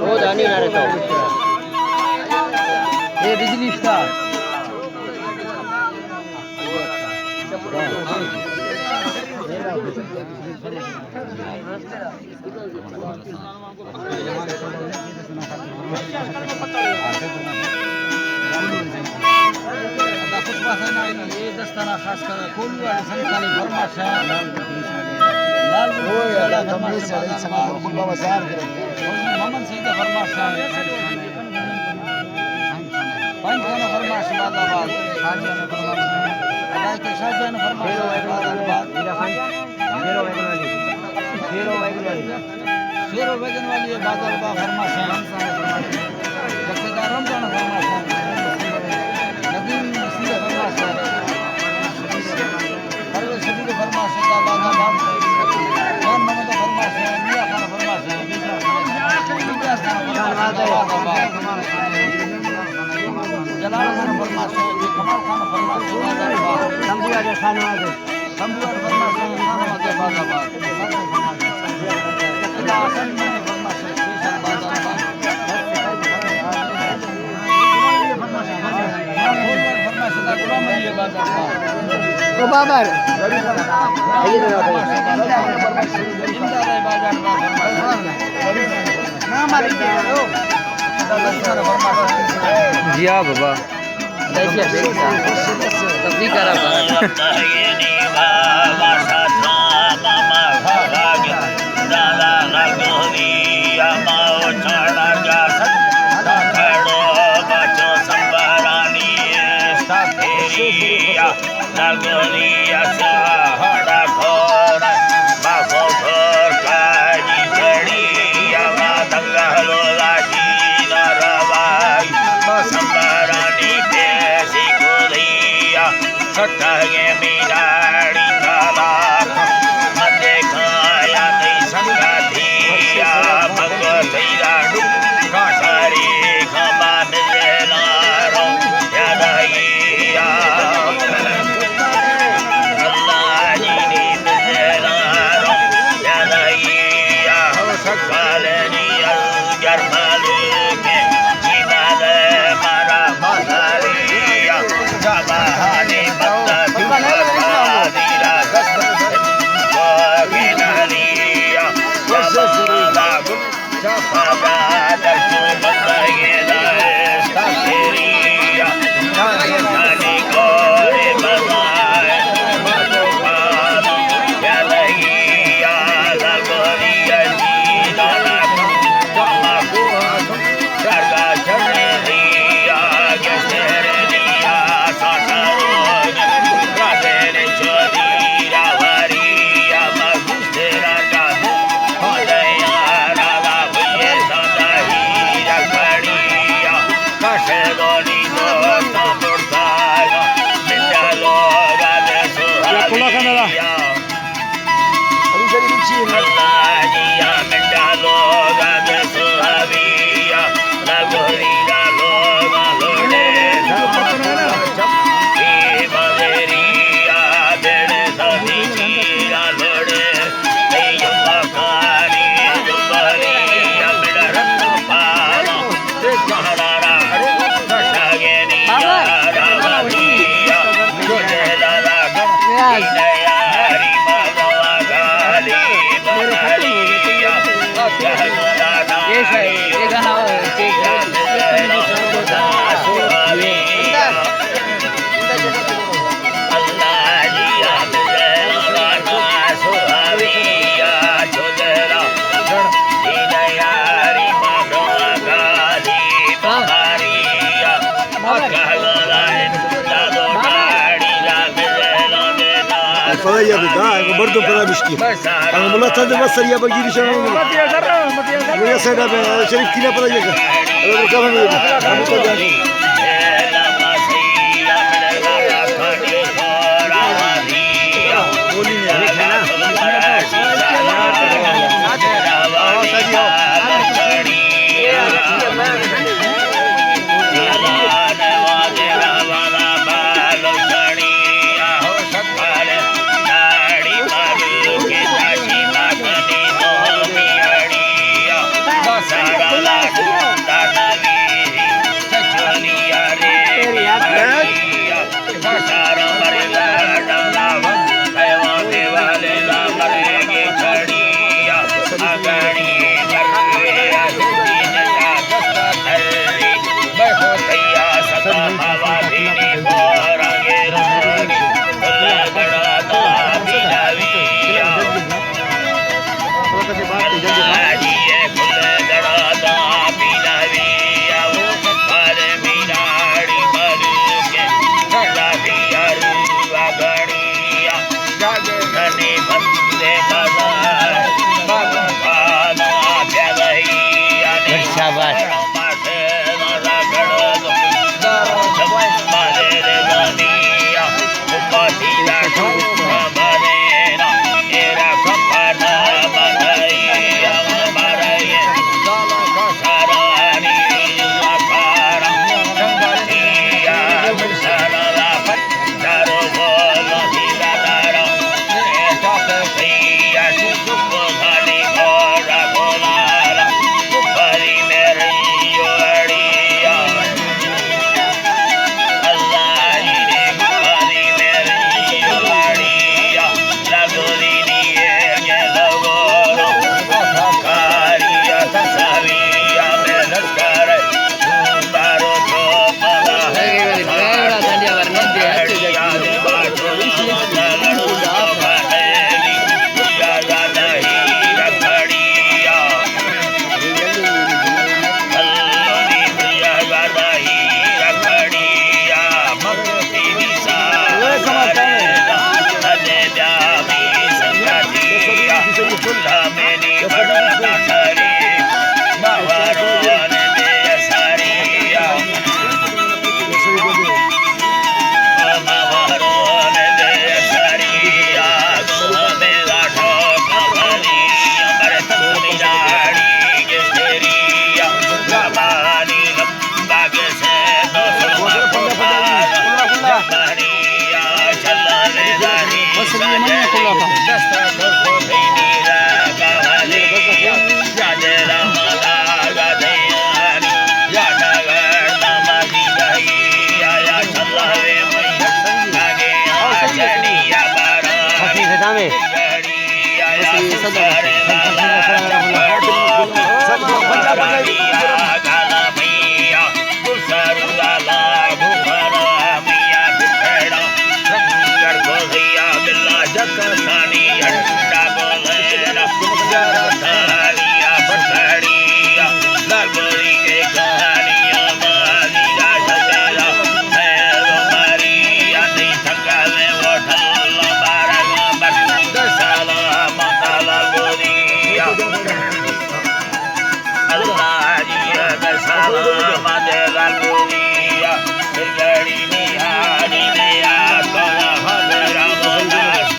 او دانی نہ رہتا۔ اے بجلی اشتا۔ پنچ گانا فرمائش بازار باز۔ شاہ جان فرمائش۔ شاہ جان فرمائش بازار باز۔ شیر و ویگن والی۔ شیر و ویگن والی ہے بازار باز فرمائش۔ جتھیدار رمضان فرمائش۔ ندیم نصیر فرمائش۔ پرویز شبیر فرمائش، زندہ باد، زندہ باد۔ جان محمد فرمائش، میاں خان فرمائش، الیاس خان فرمائش، زندہ باد، زندہ باد۔ جلال خان فرمائش، کمال خان فرمائش، زندہ باد۔ شمبو راجہ خان نواز۔ شمبو فرمائش، خان نواز، زندہ باد۔ او بابا۔ جی ہاں بابا۔ تفریح کرا بارا۔ سٹگے میراڑی تالاک، مندے کایا تئی سنگتیا، بنگو تئی راڈو، کاشاری کھما ملے نارو، یاد آئیا۔ اللہ جی نی ملے نارو، یاد آئیا۔ سکالنی الگر مالک، جنال مارا مزاریا، جبہانی بندہ دنیا دیرا دست، گوگی نالیا، جبہانا گل، جبہانا در جو بندگی دائے، تاکریا، جانی گوری بنائے، مدو پانا، یا لگیا، لگوری، یا جینا، پدا یا بدا، مردم پدا بشکی۔ انا ملا تند بس سریا بگیری شما۔ یا سیدا شریف کینا پدا یا۔ شاباش۔